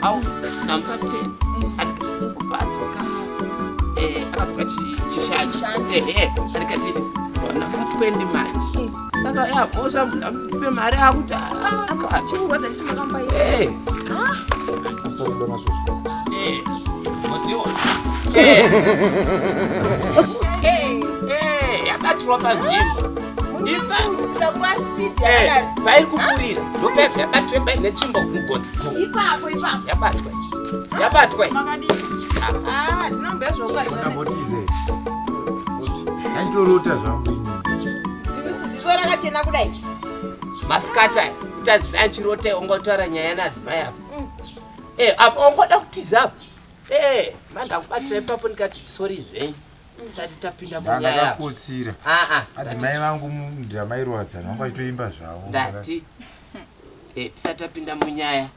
Au, ndamupa 10. Kubva adzoka akadzoka chishanu. Chishanu. Ehe, andikati ndamupa 20 manje. Saka ya mhosva ndamupe mari akuti ah, Chikurwadza nditi makamba eh, Asi pakuda masvosvo. eh, wationa. Eh, eh, yabatirwa panzvimbo. Ipa Takura speed eh, yakadaro. pairi kufurira ndopebva yabatwa paine tsvimbo kumugodzi. Ipapo ipapo. Yabatwa. Yabatwa. Makadii? Ah, tinombe zvokwazana. Ndambotize. Aitorota zvangu ini. Ziso rakachena kudai. Masikati aya kuti adzimai achirota ongotaura nyaya naadzimai apa. Eh, apa ongoda kutiza apa. Eh, mandakubatira ipapo ndikati sorry zvenyu. Tisati tapinda munyaya. apa. Ndakakotsira. Ah ah. Adzimai vangu ndamairodzana vanga vachitoimba zvavo. Ndati eh, tisati tapinda munyaya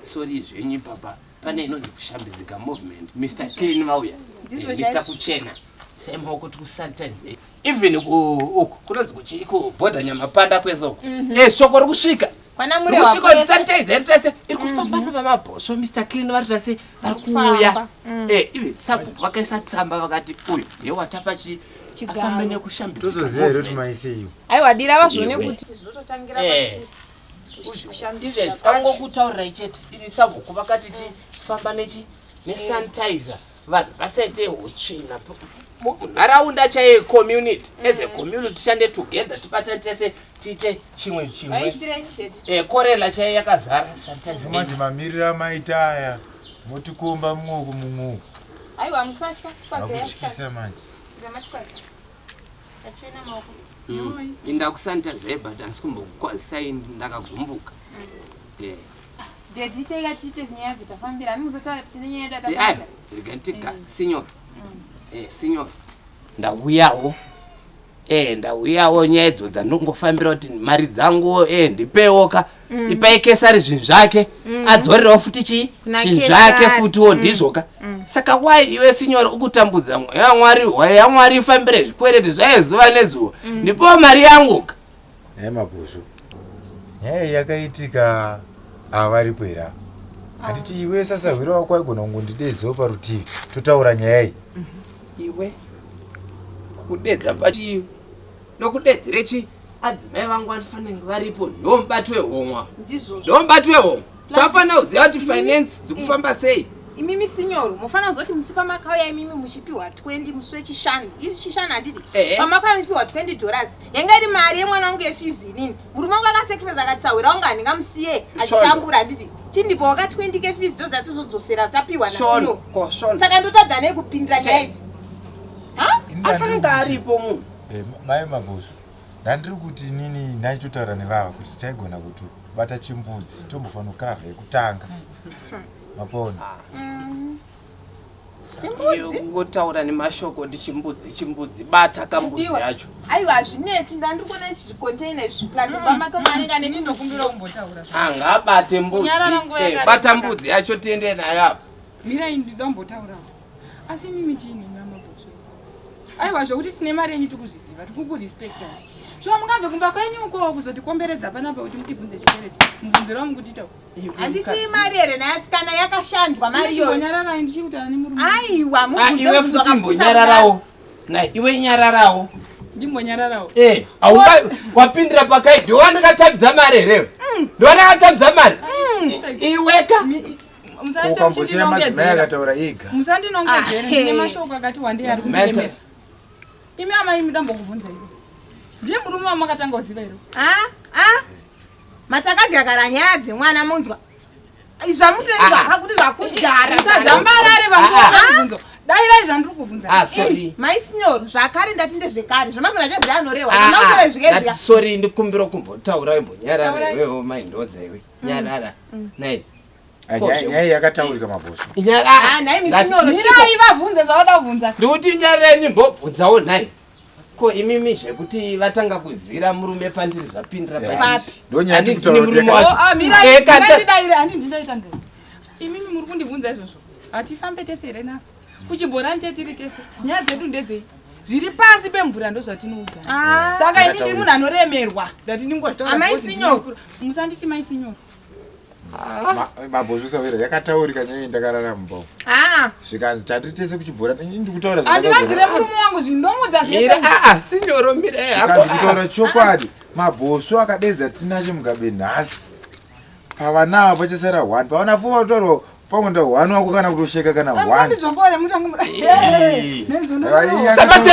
sorry zvenyu ipapa. Pane inonzi kushambidzika movement. Mr Clean vauya. Ndizvo Eh, Mr chaizvo. Kuchena. Isai maoko tikusanitize. Even ku uku kunonzi kuchii kubhodha nyamapanda kwese uku. Eh, shoko rikusvika. Kwana Murehwa Kusvika kuti kwese. sanitize iri tase iri kufamba navamabhosvo Mr Clean vari tase vari kuuya. Kufamba. Eh, ive sabhuku vakaisa tsamba vakati uyu ndiye watapa chi Chigaro. afambe nekushambidzika. Tozoziva here kuti movement. maiseiwo. Aiwa dira vazvione Iwe. kuti zvinototangira Eh. pati. Izvezvi vangokutaurirai chete ini sabhuku vakati chi famba nechi nesanitizer vanhu vasaite hutsvina munharaunda chaiyo community as a community tishande together tibatane tese tiite chimwe chimwe. Vaisirei daddy. Eh, korela chaiyo yakazara sanitizer. Manje mamiriro amaita aya motikomba mumwoko mumwoko. Aiwa musatya tikwazeya. Makutyisa manje. Zamachikwasa. Tachena maoko. Inda kusanitizer but handisi kumbokukwazisai ndakagumbuka. Eh. Daddy teiga tiite nyaya dzatafambira. Ani muzota tine nyaya yedu Eh, ayo yatafambira. rega ndiga sinyora. Eh, sinyora. Ndauyawo. Eh, ndauyawo nyaya idzo dzandongofambira kuti mari dzangu eh ndipewo ka. Ipai Kesari zvinhu zvake. Adzorerewo futi chi Kuna zvinhu zvake Kesari. futiwo ndizvo ka. Saka why iwe sinyora ukutambudza mweya waMwari, hwai yaMwari ifambire zvikwereti zvayo zuva nezuva. Ndipewo mari yangu ka. Nhai mabhosvo. Nyaya iyi yakaitika ava varipo here ava? Handiti iwe sasahwira wako aigona kungondidedzawo parutivi totaura nyaya iyi. Iwe kudedza pachi nokudedzere chi adzimai vangu vanofanira kunge varipo ndomubati wehomwa Ndizvozvo. ndomubati wehomwa zvafanira kuziva kuti finance dzikufamba sei. Imimi sinyoro mufanira kuzoti musi pamakauya imimi muchipiwa 20 musi wechishanu. Ichi chishanu handiti? Ehe. Pamakauya muchipiwa 20 dollars. Yanga iri mari yemwana wangu yefizi inini. Murume wangu akasacrifice akati sahwira wangu handingamusiye achitambura handiti? Chindipo waka 20 kefizi toziva tozodzosera tapiwa Shono nasinyoro. ko shono Saka ndotadza nei kupindira nyaya idzi? Ha? Ini afanira kunge ndandiri kuti- aripo munhu. Eh, mai mabhosvo ndandiri kuti inini ndaitotaura nevava kuti taigona kutobata chimbudzi tombofanira kukavha yekutanga mapona. Iwe kungotaura nemashoko kuti chimbudzi chimbudzi bata kambudzi Mudiwa. yacho. Aiwa hazvinetsi ndandiri kuona zvicontainer izvi plus pamake maanenge ane Ini ndokumbira kumbotaura zvangu. Angabate mbudzi. Kunyarara nguva Eh, yakareba. bata mbudzi yacho tiende nayo apa. Mirai ndidombotaurawo. Asi imimi chii namabhosvo? Aiwa zvokuti tine mari yenyu tikuzviziva, tikukurespectai. Shuwa mungabve kumba kwenyu uko kuzotikomberedza panapa kuti mutibvunze chikwereti. Mubvunziro wamukutiita uku. Handiti mari here naye asikana yakashandwa mari iyoyo. Chimbonyararai ndichiri kutaura nemurume. Aiwa Ah, mubvunze iwe mubvunzo futi wakapusa kudaro. mbonyararawo. Nai iwe nyararawo. Ndimbonyararawo. Eh, aunga wapindira pakai ndiwe ndakatambidza mari here? Ndiwe ndakatambidza mari. Iweka. Musaite Ukambosiya madzimai muchindinongedzera. akataura ega. Musandinongedzere Ah, ndine hey. mashoko akati wandei ari Madzimai kundiremera. Imi amai imi dambokubvunza iwe. Ndiye murume wamakatanga kuziva here? Ah, ah. Matakadya kara nyaya dzemwana munzwa. Zvamuteni Ah. zvakakuti zvakudhara. Musazvambarare Ah, ah. vamubvunzo. Dairai zvandiri kubvunza. Ah, sorry. Maisinyoro zvakare ndati ndezvekare. Zvamazona achaziva anorehwa. Ah, Zvamausora ah, zvikezvika. ndati sorry ndikumbira kumbotaura imbonyarara Taurai. iwewo mai ndodza iwe. Nyarara. Nai. Ah, Nyaya iyi yakataurika mabhosvo. Nyarara. Ah, nhai misinyoro chiko. Mirai vabvunze zvavada kubvunza. Ndikuti nyararai ndimbobvunzawo nhai. Ko imimi zvekuti vatanga kuzira murume pandiri zvapindira Eh, pachi. Ndonyaya Handiti tiri kutaura kuti nemurume yaka- wacho. Oh, ah, mirai, Eh, kata- mirai ndidaire, handiti ndindaita ndoro. Imimi muri kundibvunza izvozvo. Hatifambe tese here napa? Kuchibhorani tetiri tese. Nyaya dzedu ndedzei? Zviri pasi pemvura ndozvatinoudzana. Ah. Saka ini ndiri munhu anoremerwa. Ndati ndingozvitaura. Amai because Sinyoro. ndinokura. Musanditi mai sinyoro. Mabhosvo sawira yakataurika nyaya iyi ndakarara mumba umu. Ah, Zvikanzi tati tese kuchibhora ini ndikutaura Handivanzire zvandakaona. murume wangu zvindomudza Mira zvese. aa sinyoro mira Zvikanzi hako. kutaura chokwadi mabhosvo akadedza Tinashe Mugabe nhasi. Pavana ava pachasara 1. Pavana 4 vataurwa pangoenda 1 wako kana kutosheka kana 1. Musandidzvokore mutange muda. Aiwa, Sabate.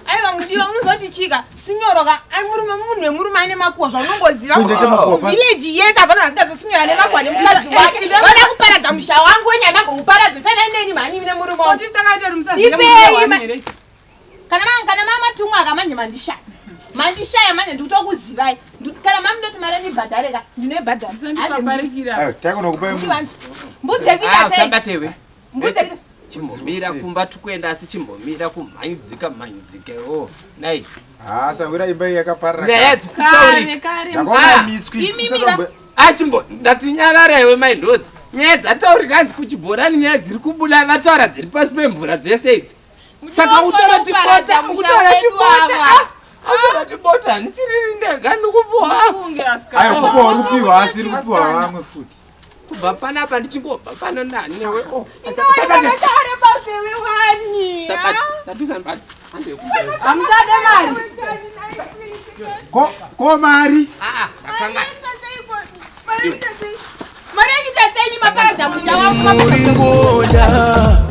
Aiwa mudiwa unozoti chika sinyoro ka ai murume munhu wemurume ane makuwa zvaunongoziva. Kundoita makuwa pa- Village yese hapana vasingazi sinyoro ane makuwa nemukadzi wake. Vada kuparadza musha wangu wenyu andambouparadza sana ineni mhani ine murume wangu. Tipei Kana mama kana mama tumwa aka manje mandishaya. Mandishaya manje ndikutokuzivai. Kana mama ndoti mari ndibhadhare ka ndinoibhadhara. Musandipaparikira. Aiwa, taigona kupai mbudzi. Mbudzi yekuita sei? Usabatewe. Mbudzi yekuita Chimbomira kumba tikuenda asi chimbomira kumhanyidzika mhanyidzika iwo. Nai. Ah, sawira imba iyi yakaparara. Nyaya dzikutaurika. Kare kare. Ndakaona Ah, mitswi. imimi Usatombo- Achimbo ndatinyarara iwe mai ndodzi. Nyaya dzataurika hanzi kuchibhorani nyaya dziri kubuda vataura dziri pasi pemvura dzese idzi. Saka utaura tibota, utaura tibota. Ah, utaura tibota handisiri ndega ndikupuwa. Kunge asikana. Aiwa, kupiwa uri kupiwa asiri kupiwa vamwe futi. Kubva panapa ndichingobva pano nani newe. Oh, Taure pasewe wani. Sabati, ndatusa mbati. Hande kumba. Hamuchade mari. Ko ko mari. Ah, ah, ndakanga. Mari yekuita sei? Mari yekuita sei? Maparadza musha wangu. Muringoda.